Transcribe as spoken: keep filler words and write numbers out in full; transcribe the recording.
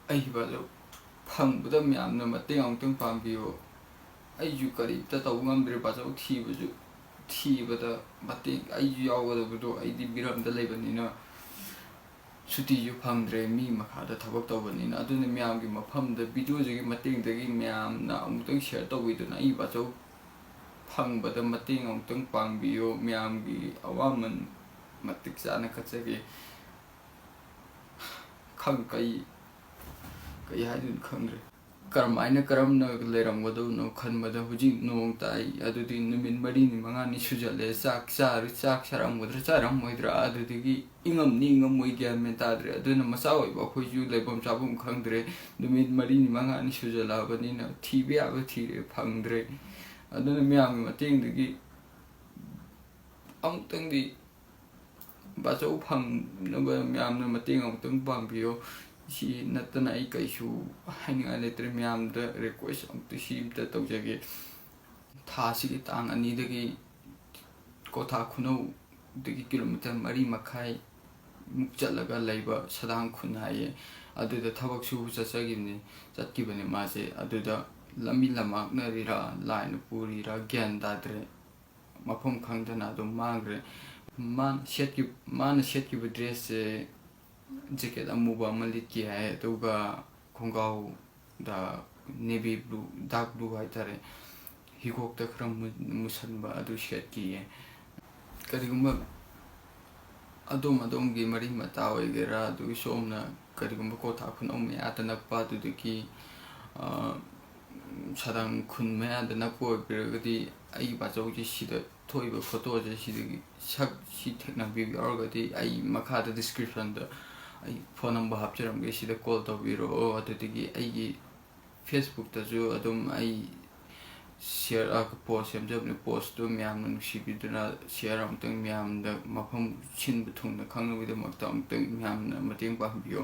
ꯑꯩꯒꯤ ꯕꯥꯆꯧ ꯐꯪꯕꯗ ꯃꯌꯥꯝꯅ ꯃꯇꯦꯡ ꯑꯃꯨꯛꯇꯪ ꯄꯥꯡꯕꯤꯌꯨ꯫ ꯑꯩꯁꯨ ꯀꯔꯤꯝꯇ ꯇꯧꯕ ꯉꯝꯗ꯭ꯔꯦ꯫ ꯕꯥꯆꯧ ꯊꯤꯕꯁꯨ, ꯊꯤꯕꯗ ꯃꯇꯦꯡ, ꯑꯩꯁꯨ ꯌꯥꯎꯒꯗꯕꯗꯣ ꯑꯩꯗꯤ ꯃꯤꯔꯝꯗ ꯂꯩꯕꯅꯤꯅ ꯁꯨꯇꯤꯁꯨ ꯐꯪꯗ꯭ꯔꯦ, ꯃꯤ ꯃꯈꯥꯗ ꯊꯕꯛ ꯇꯧꯕꯅꯤꯅ꯫ ꯑꯗꯨꯅ ꯃꯌꯥꯝꯒꯤ ꯃꯐꯝꯗ videoꯁꯤꯒꯤ ꯃꯇꯦꯡꯗꯒꯤ ꯃꯌꯥꯝꯅ ꯑꯃꯨꯛꯇꯪ share ꯇꯧꯕꯤꯗꯨꯅ ꯑꯩꯒꯤ ꯕꯥꯆꯧ ꯐꯪꯕꯗ ꯃꯇꯦꯡ ꯑꯃꯨꯛꯇꯪ ꯄꯥꯡꯕꯤꯌꯨ꯫ ꯃꯌꯥꯝꯒꯤ ꯑꯋꯥꯃꯟ ꯃꯇꯤꯛ ꯆꯥꯅ ꯀꯠꯆꯒꯦ꯫ ꯈꯪ-, ꯀꯩ, ꯀꯩ ꯍꯥꯏꯗꯣꯏꯅꯣ ꯈꯪꯗ꯭ꯔꯦ꯫ ꯀꯔꯝꯍꯥꯏꯅ, ꯀꯔꯝꯅ ꯂꯩꯔꯝꯒꯗꯕꯅꯣ ꯈꯟꯕꯗ ꯍꯧꯖꯤꯛ ꯅꯣꯡ ꯇꯥꯏ, ꯑꯗꯨꯗꯤ ꯅꯨꯃꯤꯠ ꯃꯔꯤꯅꯤ ꯃꯉꯥꯅꯤ ꯁꯨꯖꯜꯂꯦ꯫ ꯆꯥꯛ ꯆꯥꯔ-, ꯆꯥꯛ ꯆꯥꯔꯝꯒꯗ꯭ꯔꯥ ꯆꯥꯔꯝꯃꯣꯏꯗ꯭ꯔꯥ, ꯑꯗꯨꯗꯒꯤ ꯏꯪꯉꯝꯅꯤ ꯏꯪꯉꯝꯃꯣꯏ ꯒ꯭ꯌꯥꯟ ꯃꯦꯟ ꯇꯥꯗ꯭ꯔꯦ꯫ ꯑꯗꯨꯅ ꯃꯆꯥ ꯑꯣꯏꯕ ꯑꯩꯈꯣꯏꯁꯨ ꯂꯩꯐꯝ ꯆꯥꯐꯝ ꯈꯪꯗ꯭ꯔꯦ꯫ ꯅꯨꯃꯤꯠ ꯃꯔꯤꯅꯤ ꯃꯉꯥꯅꯤ ꯁꯨꯖꯜꯂꯛꯑꯕꯅꯤꯅ ꯊꯤꯕ ꯌꯥꯕ ꯊꯤꯔꯦ, ꯐꯪꯗ꯭ꯔꯦ꯫ ꯑꯗꯨꯅ ꯃꯌꯥꯝꯒꯤ ꯃꯇꯦꯡꯗꯒꯤ ꯑꯃꯨꯛꯇꯪꯗꯤ ꯕꯥꯆꯧ ꯐꯪꯅꯕ ꯃꯌꯥꯝꯅ ꯃꯇꯦꯡ ꯑꯃꯨꯛꯇꯪ ꯄꯥꯡꯕꯤꯌꯣ꯫ ꯁꯤ ꯅꯠꯇꯅ ꯑꯩ ꯀꯩꯁꯨ ꯍꯥꯏꯅꯤꯡꯉꯥꯏ ꯂꯩꯇ꯭ꯔꯦ꯫ ꯃꯌꯥꯝꯗ request ꯑꯃꯨꯛꯇ ꯁꯤ ꯑꯝꯇ ꯇꯧꯖꯒꯦ꯫ ꯊꯥꯁꯤꯒꯤ ꯇꯥꯡ ꯑꯅꯤꯗꯒꯤ ꯀꯣꯊꯥ ꯈꯨꯅꯧꯗꯒꯤ kilometre ꯃꯔꯤ ꯃꯈꯥꯏ ꯃꯨꯛ ꯆꯠꯂꯒ ꯂꯩꯕ ꯁꯗꯥꯡ ꯈꯨꯟ ꯍꯥꯏꯌꯦ꯫ ꯑꯗꯨꯗ ꯊꯕꯛ ꯁꯨꯕ ꯆꯠꯆꯈꯤꯕꯅꯤ, ꯆꯠꯈꯤꯕꯅꯤ ꯃꯥꯁꯦ꯫ ꯑꯗꯨꯗ ꯂꯝꯕꯤ ꯂꯝꯃꯥꯡꯅꯔꯤꯔꯥ, ꯂꯥꯏꯅ ꯄꯨꯔꯤꯔꯥ ꯒ꯭ꯌꯥꯟ ꯇꯥꯗ꯭ꯔꯦ꯫ ꯃꯐꯝ ꯈꯪꯗꯅ ꯑꯗꯨꯝ ꯃꯥꯡꯈ꯭ꯔꯦ꯫ ꯃꯥꯅ ꯁꯦꯠꯈꯤ-, ꯃꯥꯅ ꯁꯦꯠꯈꯤꯕ dressꯁꯦ jacket ꯑꯃꯨꯕ ꯑꯃ ꯂꯤꯠꯈꯤ ꯍꯥꯏ, ꯑꯗꯨꯒ ꯈꯣꯡꯒ꯭ꯔꯥꯎꯗ navy blue, dark blue ꯍꯥꯏꯇꯥꯔꯦ, ꯍꯤꯒꯣꯛꯇ ꯈꯔ ꯃꯨ-, ꯃꯨꯁꯟꯕ ꯑꯗꯨ ꯁꯦꯠꯈꯤꯌꯦ꯫ ꯀꯔꯤꯒꯨꯝꯕ ꯑꯗꯣꯝ ꯑꯗꯣꯝꯒꯤ ꯃꯔꯤ ꯃꯇꯥ ꯑꯣꯏꯒꯦꯔꯥ, ꯑꯗꯨꯒꯤ ꯁꯣꯝꯅ ꯀꯔꯤꯒꯨꯝꯕ ꯀꯣꯊꯥ ꯈꯨꯅꯧ ꯃꯌꯥꯗ ꯅꯛꯄ, ꯑꯗꯨꯗꯒꯤ, ꯑ, ꯁꯗꯥꯡ ꯈꯨꯟ ꯃꯌꯥꯗ ꯅꯛꯄ ꯑꯣꯏꯕꯤꯔꯒꯗꯤ, ꯑꯩꯒꯤ ꯕꯥꯆꯧꯁꯦ ꯁꯤꯗ ꯊꯣꯛꯏꯕ photoꯁꯦ ꯁꯤꯗꯒꯤ ꯁꯛ ꯁꯤ ꯊꯦꯡꯅꯕꯤꯕ ꯌꯥꯎꯔꯒꯗꯤ ꯑꯩ ꯃꯈꯥꯗ descriptionꯗ ꯑꯩ phone number ꯍꯥꯞꯆꯔꯝꯒꯦ, ꯁꯤꯗ call ꯇꯧꯕꯤꯔꯛꯑꯣ꯫ ꯑꯗꯨꯗꯒꯤ ꯑꯩꯒꯤ Facebookꯇꯁꯨ ꯑꯗꯨꯝ ꯑꯩ share, ꯑ, post ꯁꯦꯝꯖꯕꯅꯦ꯫ Postꯇꯨ ꯃꯌꯥꯝꯅ ꯅꯨꯡꯁꯤꯕꯤꯗꯨꯅ share ꯑꯃꯨꯛꯇꯪ ꯃꯌꯥꯝꯗ ꯃꯐꯝ ꯁꯤꯟꯕ ꯊꯨꯡꯅ ꯈꯪꯅꯕꯒꯤꯗꯃꯛꯇ ꯑꯃꯨꯛꯇꯪ ꯃꯌꯥꯝꯅ ꯃꯇꯦꯡ ꯄꯥꯡꯕꯤꯌꯣ꯫